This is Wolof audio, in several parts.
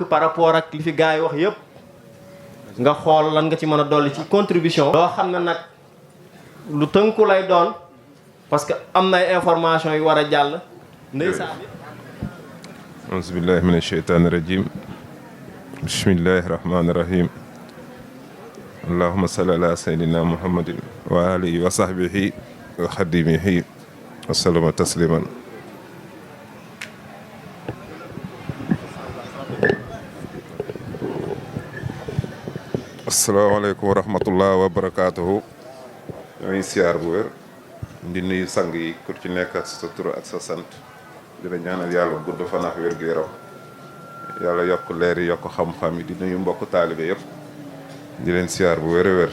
tënk par rapport ak li fi gars yi wax yëpp nga xool lan nga ci mën a dolli ci contribution. loo xam ne nag lu tënku lay doon parce que am na ay information yu war a jàll. ndeysaan bi. auzu billahi min asheytaani rajim. bismillahi rahmaani rahim. allahuma salli ala sayyidina muhammadin wa alihi wa sahbihi wa xadimihi wa sallama tasliman. asalaamaaleykum wa rahmatullah wa barakaatuhu. ñooy siyaar bu wér di nuyu sang yi ku ci nekk ak sa tur ak sa sant di la ñaanal yàlla gudd fan ak wér gu yaram yàlla yokk leer yi yokk xam-xam yi di nuyu mbokk taalibe yëpp di leen siyaar bu wér a wér.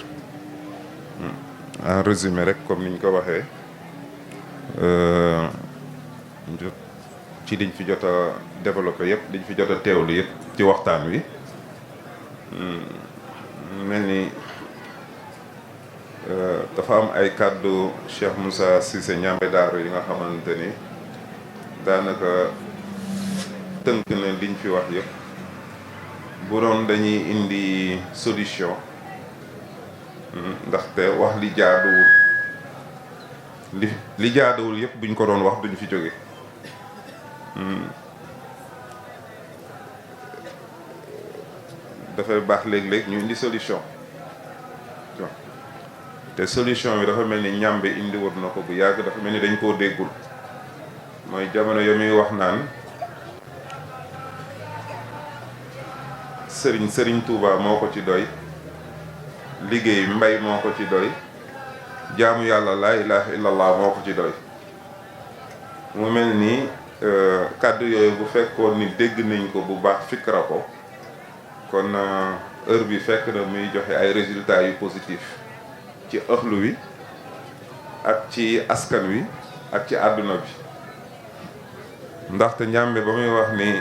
en résumé rek comme niñ ko waxee ci liñ fi jot a développé yëpp liñ fi jot a teewlu yëpp ci waxtaan wi mel ni dafa am ay kàddu Cheikh Moussa Cissé ñambe daaru yi nga xamante ni daanaka tënk na liñ fi wax yëpp bu doon dañuy indi solution ndaxte wax li jaaduwul li jaaduwul yëpp buñ ko doon wax duñ fi jóge dafay baax léeg-léeg ñu indi solution te solution bi dafa mel ni ñambe indi wut na ko bu yàgg dafa mel ni dañ koo déggul mooy jamono yo muy wax naan sëriñ Touba moo ko ci doy liggéey mbay moo ko ci doy jaamu yàlla laa ilaha illallah moo ko ci doy mu mel ni kàddu yooyu bu fekkoon ni dégg nañ ko bu baax fikra ko kon heure bi fekk na muy joxe ay résultats yu positif ci ëxlu wi ak ci askan wi ak ci àdduna bi ndaxte njàmbe ba muy wax ni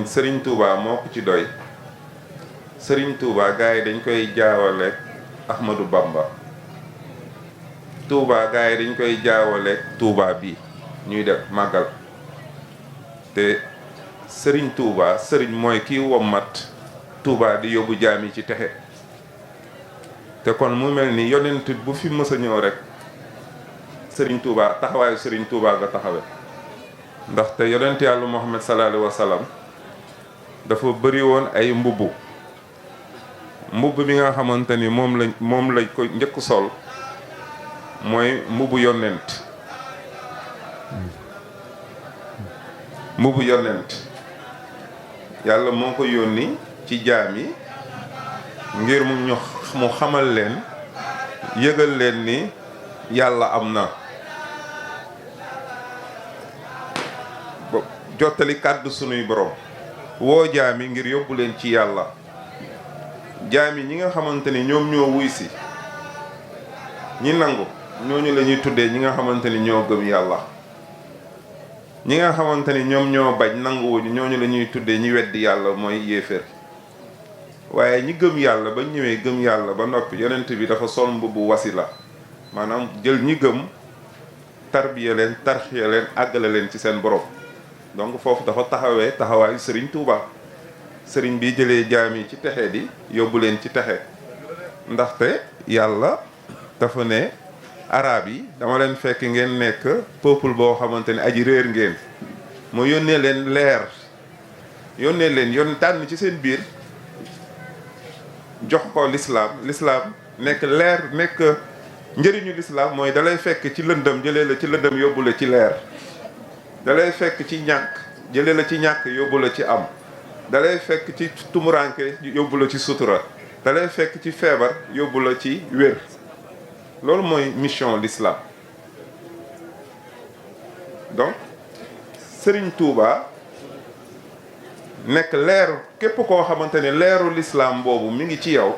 sëriñ Touba moo ko ci doy sëriñ Touba gars yi dañ koy jaawaleeg Ahmadou Bamba Touba gars yi dañ koy jaawaleeg Touba bi ñuy def màggal te sëriñ Touba sëriñ mooy kii wommat Touba di yóbbu jaam yi ci texe te kon mu mel ni yonent bu fi mës a ñëw rek sëriñ Touba taxawaayu sëriñ Touba nga taxawe ndaxte yonent yàlla Muhammad sallallahu alayhi wa sallam dafa bëri woon ay mbubb bi nga xamante ni moom lañ ko njëkk sol mooy mbubbu yonent yàlla moo ko yónni ci jaam yi ngir mu xamal leen yëgal leen ni yàlla am na jottali kàddu sunuy borom woo jaam yi ngir yóbbu leen ci yàlla jaam yi ñi nga xamante ni ñoom ñoo wuy si ñi nangu ñooñu la ñuy tuddee ñi nga xamante ni ñoo gëm yàlla ñi nga xamante ni ñoom ñoo bañ nanguwuñu ñooñu la ñuy tuddee ñi weddi yàlla mooy yéeféer waaye ñi gëm yàlla ba ñëwee gëm yàlla ba noppi yonent bi dafa sol mbubbu wasila maanaam jël ñi gëm tarbiya leen tarxiya leen àggale leen ci seen borom donc foofu dafa taxawee taxawaayu sëriñ Touba sëriñ bi jëlee jaam yi ci texe di yóbbu leen ci texe ndaxte yàlla dafa ne arab yi dama leen fekk ngeen nekk peuple boo xamante ne aji réer ngeen mu yónnee leen leer yónnee leen tànn ci seen biir jox ko lislaam nekk leer nekk njëriñu lislaam mooy dalay fekk ci lëndëm jëlee la ci lëndëm yóbbu la ci leer dalay fekk ci ñàkk jëlee la ci ñàkk yóbbu la ci am dalay fekk ci tumuranke yóbbu la ci sutura dalay fekk ci feebar yóbbu la ci wér loolu mooy mission l'islam donc Serigne Touba nekk leer képp koo xamante ne leeru l'islam boobu mi ngi ci yow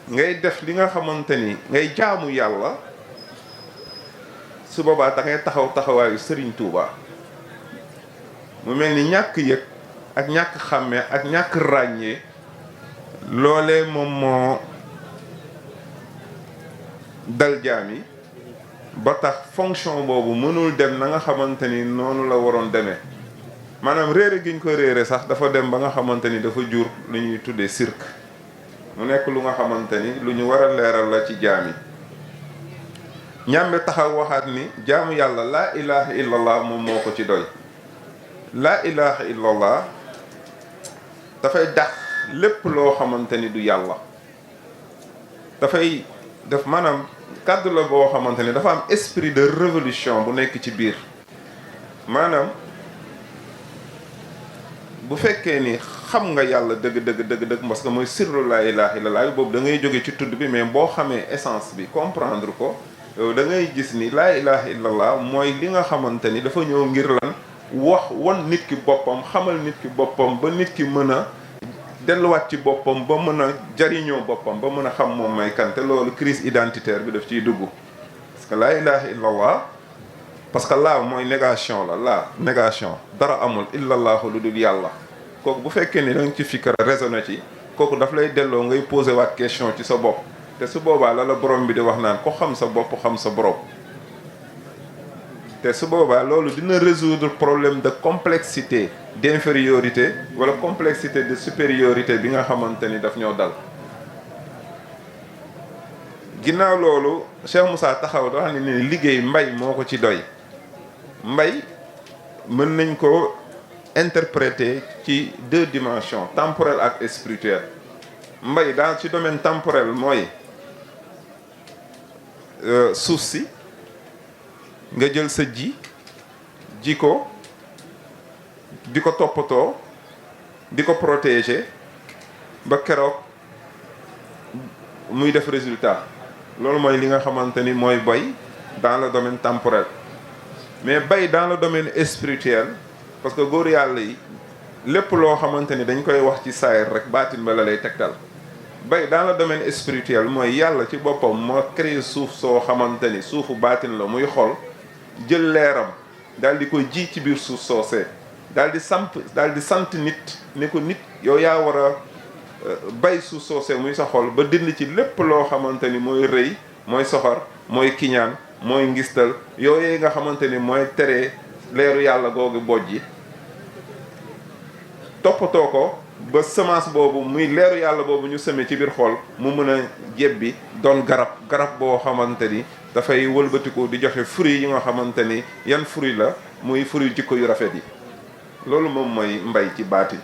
ngay def li nga xamante ni ngay jaamu yàlla su boobaa da ngay taxawaayu Serigne Touba mu mel ni ñàkk yëg ak ñàkk xàmmee ak ñàkk ràññee loolee moom moo dal jaam yi ba tax fonction boobu mënul dem na nga xamante ni noonu la waroon demee maanaam réere gi ñu ko réere sax dafa dem ba nga xamante ni dafa jur lu ñuy tuddee cirque mu nekk lu nga xamante ni lu ñu war a leeral la ci jaam yi. ñàmbe taxaw waxaat ni jaamu yàlla laa ilaha illallah moom moo ko ci doy. laa ilaha illallah dafay dax lépp loo xamante ni du yàlla, dafay def maanaam kàddu la boo xamante ni dafa am esprit de révolution bu nekk ci biir. maanaam bu fekkee ni xam nga yàlla dëgg dëgg parce que mooy sirru laa ilaha illallah boobu da ngay jóge ci tudd bi, mais boo xamee essence bi comprendre ko yow da ngay gis ni laa ilaha illallah mooy li nga xamante ni dafa ñëw ngir lan wax wan nit ki boppam, xamal nit ki boppam ba nit ki mën a delluwaat ci boppam ba mën a jariñoo boppam ba mën a xam moom may kan. te loolu crise identitaire bi daf ciy dugg parce que laa ilaha illallah parce que laa mooy négation la négation dara amul illallahu lu dul yàlla. kooku bu fekkee ni da nga ci fikra raisonné ci kooku daf lay delloo ngay posé waat question ci sa bopp. te su boobaa la borom bi di wax naan ko xam sa bopp xam sa borom. te su boobaa loolu dina résoudre problème de complexité d'infériorité wala complexité de supériorité bi nga xamante ni daf ñoo dal. ginnaaw loolu Cheikh Moussa taxaw da wax ne ni liggéey mbay moo ko ci doy. mbay mën nañ ko interpréter ci deux dimensions, temporelle ak spirituelle. mbay dans ci domaine temporel mooy suuf si nga jël sa ji ko di ko toppatoo di ko protéger ba keroog muy def résultat. loolu mooy li nga xamante ni mooy bay dans le domaine temporel. mais bay dans le domaine spirituel parce que góor yàlla yi lépp loo xamante ni dañ koy wax ci saayir rek baatin ba la lay tegtal. bay dans le domaine spirituel mooy yàlla ci boppam moo créé suuf soo xamante ni suufu baatin la muy xol jël leeram daal di koy ji ci biir suuf soosee daal di sant nit ni ko nit yow yaa war a bay suuf soosee muy sa xol ba dind ci lépp loo xamante ni mooy rëy mooy soxor mooy kiñaan mooy ngistal yooyu nga xamante ni mooy tere leeru yàlla googu bojji toppatoo ko ba semence boobu muy leeru yàlla boobu ñu semé ci biir xol mu mën a jebbi doon garab boo xamante ni dafay wëlbatiku di joxe fruit yi nga xamante ni yan fruit la muy fruit jikko yu rafet yi. loolu moom mooy mbay ci baati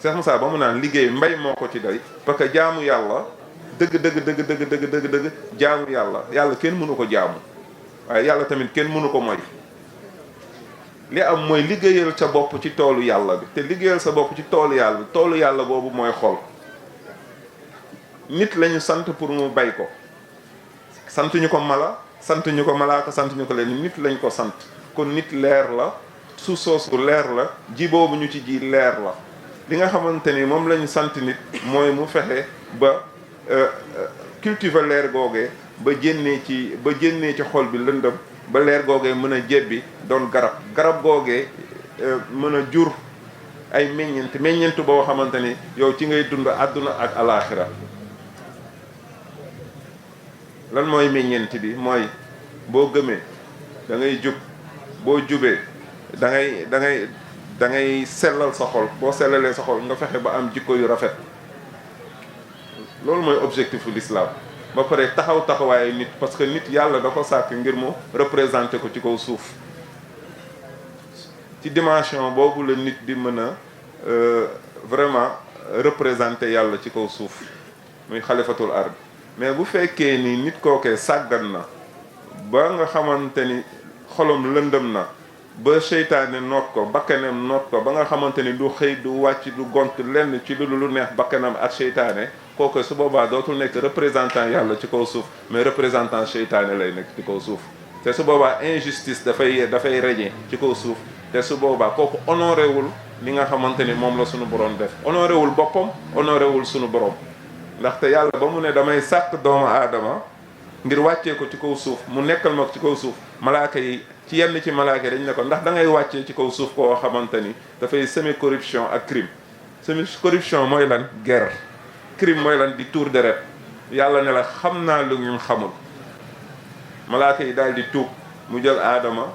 Cheikh Moussa ba mu naan liggéey mbay moo ko ci doy parce que jaamu yàlla dëgg jaamu yàlla kenn mënu ko jaamu waaye yàlla tamit kenn mënu ko moy. li am mooy liggéeyal sa bopp ci toolu yàlla bi te liggéeyal sa bopp ci toolu yàlla boobu mooy xol. nit lañu sant pour mu bay ko sant ñu ko mala sant ñu ko malaaka sant ñu ko leen nit lañ ko sant. kon nit leer la suuf soosu leer la ji boobu ñu ci ji leer la li nga xamante ni moom lañu sant nit mooy mu fexe ba cultiver leer googee ba génnee ci xol bi lëndëm ba leer googee mën a jebbi doon garab googee mën a jur ay meññent boo xamante ni yow ci ngay dund àdduna ak alaaxira. lan mooy meññent bi mooy boo gëmee da ngay jub boo jubee da ngay sellal sa xol boo sellalee sa xol nga fexe ba am jikko yu rafet. loolu mooy objectifu l'islam ba pare taxawaayu nit parce que nit yàlla da ko sàkk ngir mu représenter ko ci kaw suuf. ci dimension boobu la nit di mën a vraiment représenter yàlla ci kaw suuf muy xalifatul ard. mais bu fekkee ni nit kookee sàggan na ba nga xamante ni xolom lëndëm na ba seytaane noot ko bakkanam noot ko ba nga xamante ni du xëy du wàcc du gont lenn ci lu neex bakkanam ak seytaane kooku su boobaa dootul nekk représentant yàlla ci kaw suuf mais représentant seytaane lay nekk ci kaw suuf. te su boobaa injustice dafay régner ci kaw suuf te su boobaa kooku honoré wul li nga xamante ni moom la sunu borom def honoré wul boppam honoré wul sunu borom. ndaxte yàlla ba mu ne damay sàkk doomu aadama ngir wàccee ko ci kaw suuf mu nekkal ma ci kaw suuf malaaka yi ci yenn ci malaaka yi dañ ne ko ndax da ngay wàccee ci kaw suuf koo xamante ni dafay semer corruption ak crime. semer corruption mooy lan guerre crime mooy lan di tuur deret yàlla ne la xam naa lu ngeen xamul. malaaka yi daal di tuub mu jël aadama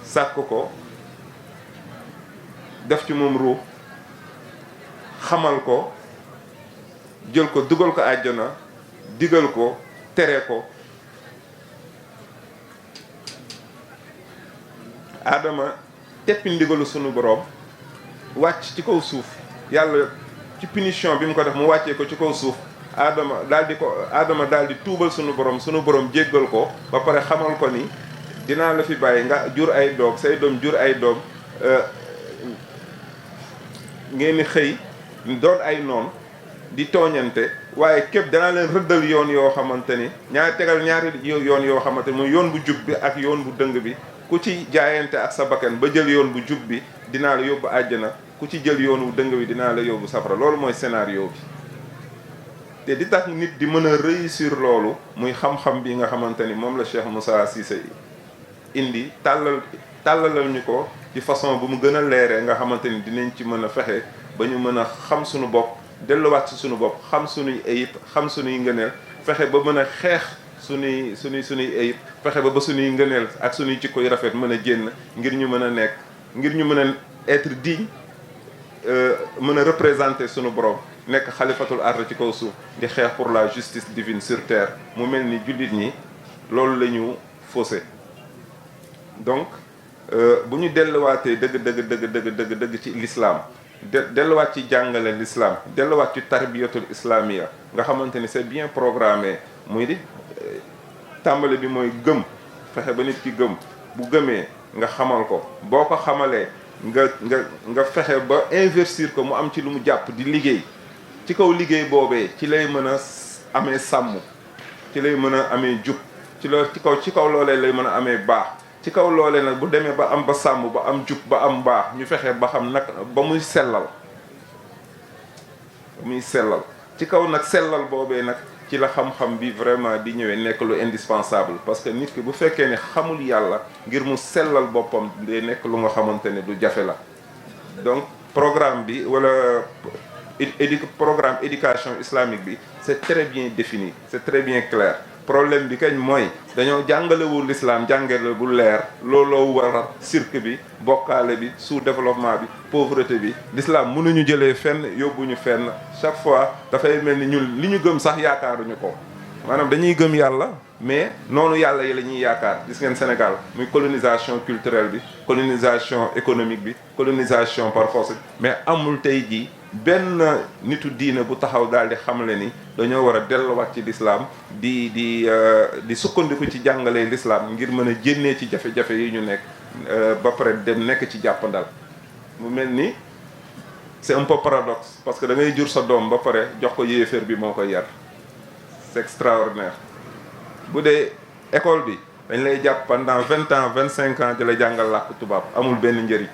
sàkk ko def ci moom ruux xamal ko jël ko dugal ko àjjana digal ko tere ko. Adama teppi ndigalu sunu borom wàcc ci kaw suuf yàlla ci punition bi mu ko def mu wàccee ko ci kaw suuf Adama daal di tuubal sunu borom jéggal ko ba pare xamal ko ni dinaa la fi bàyyi nga jur ay doom say doom jur ay doom ngeen ni xëy doon ay noon di tooñante waaye képp danaa leen rëddal yoon yoo xamante ni ñaari yoon yoo xamante ni mooy yoon bu jub bi ak yoon bu dëng bi ku ci jaayante ak sa bakkan ba jël yoon bu jub bi dinaa la yóbbu àjjana ku ci jël yoon wu dëng bi dinaa la yóbbu safara loolu mooy scénario bi te di tax nit di mën a réussir loolu muy xam-xam bi nga xamante ni moom la Cheikh Moussa Cissé indi tàllalal ñu ko ci façon bu mu gën a leeree nga xamante ni dinañ ci mën a fexe ba ñu mën a xam suñu bopp delluwaat ci suñu bopp xam suñuy ayib xam suñuy ngëneel fexe ba mën a xeex suñuy ayib fexe ba suñuy ngëneel ak suñuy jikko yu rafet mën a génn ngir ñu mën a nekk ngir ñu mën a être digne mën a représenter suñu borom nekk xalifatul ard ci kaw suuf di xeex pour la justice divine sur terre mu mel ni jullit ñi loolu la ñu faussé donc bu ñu delluwaatee dëgg ci l'islam delluwaat ci jàngale l'islam delluwaat ci tarbiyatul islamia nga xamante ni c'est bien programmé muy di tàmbali bi mooy gëm fexe ba nit ki gëm bu gëmee nga xamal ko boo ko xamalee nga fexe ba investir ko mu am ci lu mu jàpp di liggéey ci kaw liggéey boobee ci lay mën a amee sàmm ci lay mën a amee jub ci kaw loolee lay mën a amee baax ci kaw loolee nag bu demee ba am ba sàmm ba am jub ba am baax ñu fexe ba xam nag ba muy sellal ci kaw nag sellal boobee nag ci la xam-xam bi vraiment di ñëwee nekk lu indispensable parce que nit ki bu fekkee ne xamul yàlla ngir mu sellal boppam day nekk lu nga xamante ne du jafe la donc programme bi wala programme éducation islamique bi c'est très bien défini c'est très bien clair problème bi kañ mooy dañoo jàngalewul l'islam jàngale bu leer looloo waral cirque bi bokkaale bi sous-développement bi pauvreté bi l'islam mënuñu jëlee fenn yóbbuñu fenn chaque fois dafay mel ni ñun li ñu gëm sax yaakaaruñu ko maanaam dañuy gëm yàlla mais noonu yàlla yi la ñuy yaakaar gis ngeen Sénégal muy colonisation culturelle bi colonisation économique bi colonisation par force mais amul tey jii benn nitu diine bu taxaw daal di xamle ni dañoo war a delluwaat ci l'islam di sukkandiku ci jàngalee l'islam ngir mën a génnee ci jafe-jafe yi ñu nekk ba pare dem nekk ci jàppandal mu mel ni c'est un peu paradoxe parce que da ngay jur sa doom ba pare jox ko yéeféer bi moo koy yar c'est extraordinaire bu dee école bi dañ lay jàpp pendant 20 ans 25 ans di la jàngal làkk tubaab amul benn njëriñ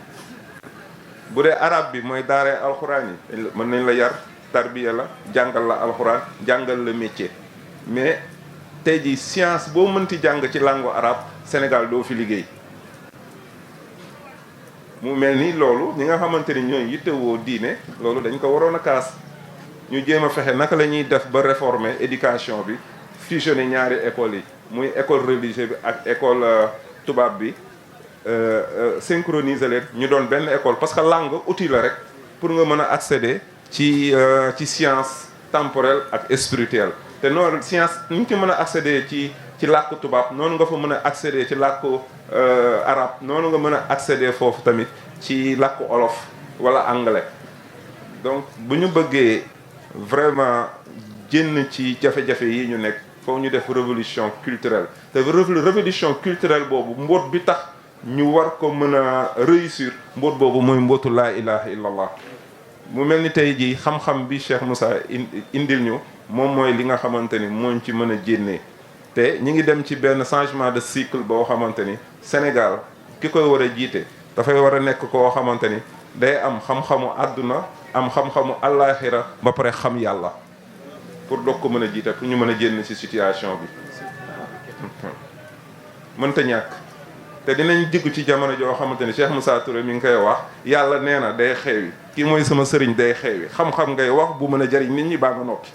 bu dee arabe bi mooy daaree alxuraan yi mën nañ la yar tarbiya la jàngal la alxuraan jàngal la métier mais tey jii science boo mënti jàng ci langue arabe Sénégal doo fi liggéey mu mel ni loolu ñi nga xamante ni ñooy yittewoo diine loolu dañ ko waroon a kaas ñu jéem a fexe naka la ñuy def ba réformer éducation bi fusionner ñaari écoles yi muy école religieuse bi ak école tubaab bi synchroniser leen ñu doon benn école parce que langue outil la rek pour nga mën a accéder ci science temporelle ak spirituelle te noonu science ni ñu ci mën a accéder ci làkku tubaab noonu nga fa mën a accéder ci làkku arabe noonu nga mën a accéder foofu tamit ci làkku olof wala anglais donc bu ñu bëggee vraiment génn ci jafe-jafe yi ñu nekk foofu ñu def révolution culturelle te révolution culturelle boobu mboot bi tax ñu war ko mën a réussir mboot boobu mooy mbootu laa ilaha illallah mu mel ni tey jii xam-xam bi Cheikh Moussa indil ñu moom mooy li nga xamante ni mooñ ci mën a jénnee te ñi ngi dem ci benn changement de cycle boo xamante ni Sénégal ki koy war a jiite dafay war a nekk koo xamante ni day am xam-xamu àdduna am xam-xamu àllaaxira ba pare xam yàlla pour doog ko mën a jiite pour ñu mën a génn ci situation bi mënta ñàkk te dinañ diggu ci jamono joo xamante ni Cheikh Moussa Touré mi ngi koy wax yàlla nee na day xeewi kii mooy sama sëriñ day xeewi xam-xam ngay wax bu mën a jariñ nit ñi baa nga noppi